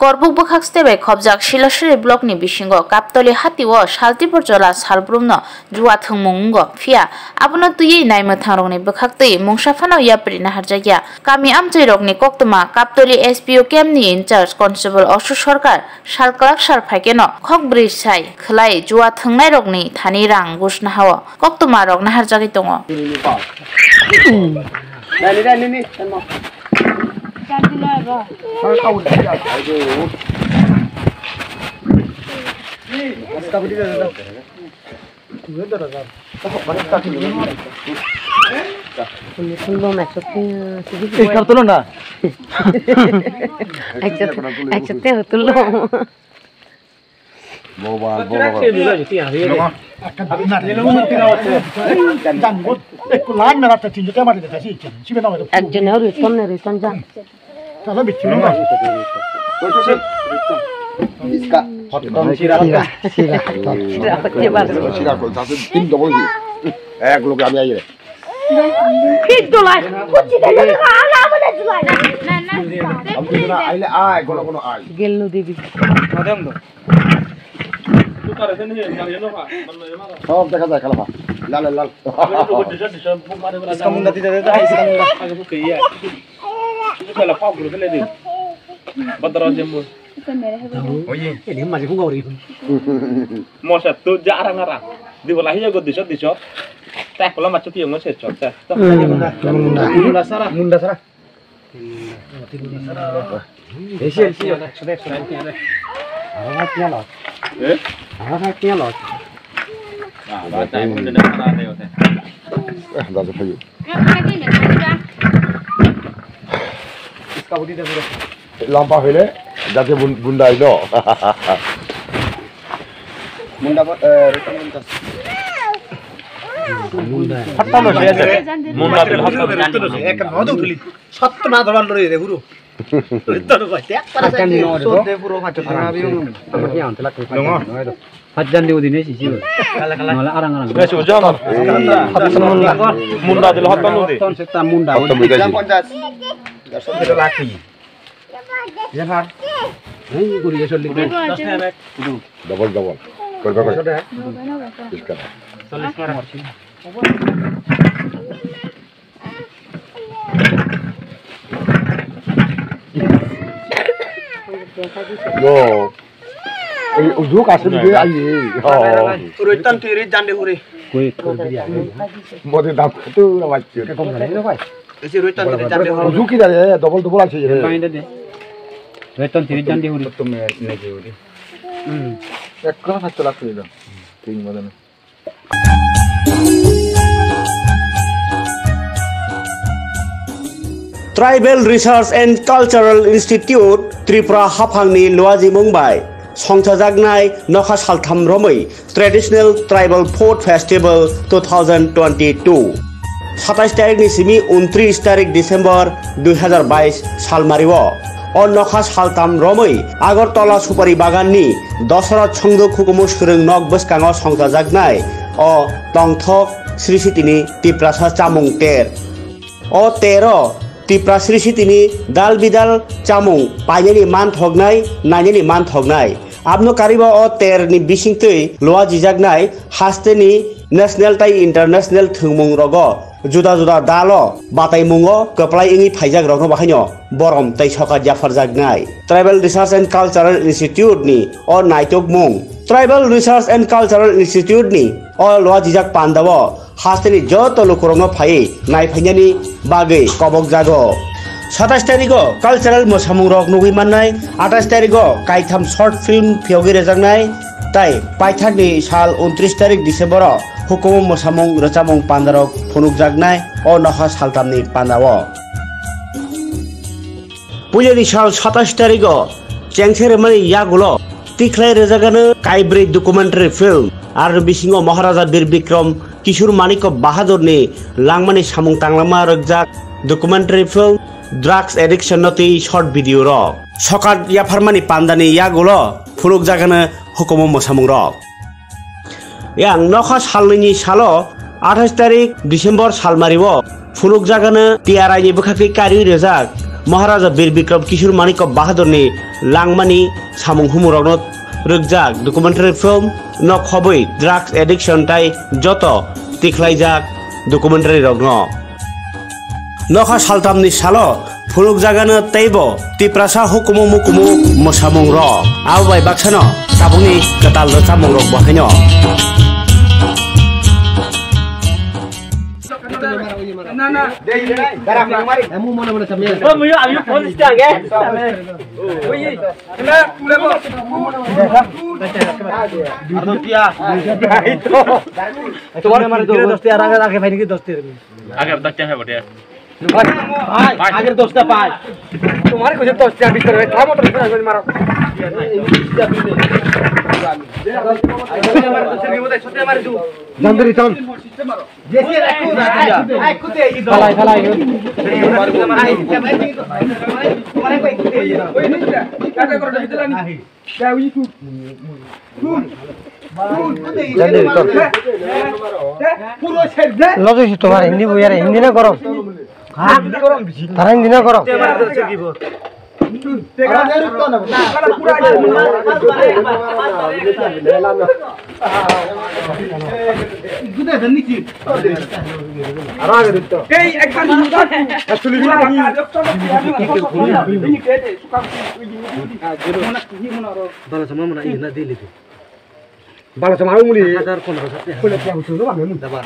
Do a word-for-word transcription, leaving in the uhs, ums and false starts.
Korbuk bwkhak site bai khobjak Silasuri block ni bisingo Kaptoli hati o saltibor jola salbrumno jua thwngmung wngo, phiya abono twiwi naimwthangrokni bwkhaktwi mungsa phano yapri naharjakya. Kami amchoirokni koktwma Kaptoli S P O camp ni in charge Constable Osu Sarkar sal kwlak sal phaikeno khok bwrwi sai khwlai jua thwngnairokni thani rang gusnahao koktwmarok naharjagwi tongo. Ikam tulo na. Ekjak, ekjak te tulo. Mobile, mobile. Ekjon hori, tomne hori, tomja. Iska. Hot dog, sira. Sira. Sira, hot dog. Sira, hot dog. Tin double di. Ek loge ami aire. Fit dolai. Kuchi de, ala, ala, ala, dolai. Ami kena aile ai, kono kono ai. Gel no debi. Sob dekha jai, kala pa. Lal, lal, lal. Iska munda di, di, di, iska munda. Oye. Ini masih pun kau ri. Mosa tu jarang arang. Di bola hiya go diso diso. Teh, bola machu piyo mo se chok teh. Munda, munda. Munda sara. Munda sara. Esi, esi. Awa kya lo? Eh? Awa kya lo? Ah, ba tai munda na sara de hote. Eh, da se phayu. Iska budi da bro. Lampa hoile jate bun-, bundai no. Munda bo, eh, rukun munda. Munda. Hatta no se ase. Munda bil hatta. Ek no do thuli. Sat na dolan lori de guru. Rito no bai. Tek para sa. Hatta ni no de. So de puro hatta na bi. Nongo. Hajjan di udine sisi. Kala, kala. Mala arang arang. Eh, sujam. Munda dilo hotton udi. Ton seta munda. Hotton udi. Jam ponchas. Darson kilo laki. Ya, Far. Hei, guri ya, solid. Double, double. Korba kore. Iska. No. Ei, ujuk asli dia, ai. Oh. Roiton tiri jande hure. Koi, koi, biri, ai. Mode dam tu na wajib. Ke kom na, no, bhai. Ese roiton tiri jande hure. Ujuk ki dare, double, double asli re. Roiton tiri jande hure. Tum ne, ne ji hure. Hmm. Ek kona sat lakh hure. Tin mode na. Tribal Research and Cultural Institute Tripura haphangni luajimung bai songchajaknai nokha saltham romwi Traditional Tribal Food Festival two thousand twenty-two. Satais tarikni simi untris tarik December dui hazar bais salmario. O nokha saltham romwi Agartala Supari Baganni Dosarath Songduk hukumu swrwng nok bwskango songchajaknai o tongthok Sri Sitini Tiprasa chamung ter. O tero Tipra Sri Sitini dal bidal chamung painani manthoknai, nainani manthoknai. Abno kariba o terni bisingtwi luajijaknai hasteni national tai international thwngmung rogo juda juda dalo bataimungo kwplai wngwi phaijak rokno bahaino borom tei sokat yapharjaknai. Tribal Research and Cultural Institute ni o naitukmung. Tribal Research and Cultural Institute ni o luajijak pandao hasteni joto lukurokno phaiwi naiphainani bagwi kobokjago. Satais tarigo cultural mwsamungrok nugwi mannai, atais tarigo kaitham short film phiyogwi rwjaknai, tai paithakni sal untris tarik Decembero hukumu mwsamung rwchapmung pandarok phunukjaknai o nokha saltamni pandao. Puilani sal satais tarigo chengse rwmani yagulo tikhlai rwjagano kaibrwi documentary film, aro bisingo Maharaja Bir Bikram Kishore Manikya Bahadurni langmani samung tanglangma rwkjak documentary film, drugs addiction no twi short video rok. Sokat yapharmani pandani yagulo phunukjagano hukumu mwsamungrok. Yang nokha salnwini salo athais tarik December salmario phunukjagano T R I ni bwkhakwi kariwi rwjak Maharaja Bir Bikram Kishore Manikya Bahadurni langmani samung humurokno rwkjak documentary film Nok Hobwi Drugs Addiction tai joto tikhlaijak documentary rokno. Nokha saltamni salo phunukjagano teibo Tiprasa hukumu mukumu mwsamung rok. Abo bai baksano tabukni kwtal rwchapmung rok bo haino. তোমার মারে তো দশ টাকা, আগে দশ টাকা খাই বটে। ভাই, ভাই, আগের দশটা পাই। তোমার কাছে দশ টাকা, বিশ টাকা, থামো তো, মারো। জানতে দিতাম। ফালাই, ফালাই। Logi si tomar hindi bo yare, hindi na gorom. Tara hindi na gorom. Bala sama mana ini na dili tu. Bala sama muni. Hajar pondro sate. Pula tiang susu bang. Dabar.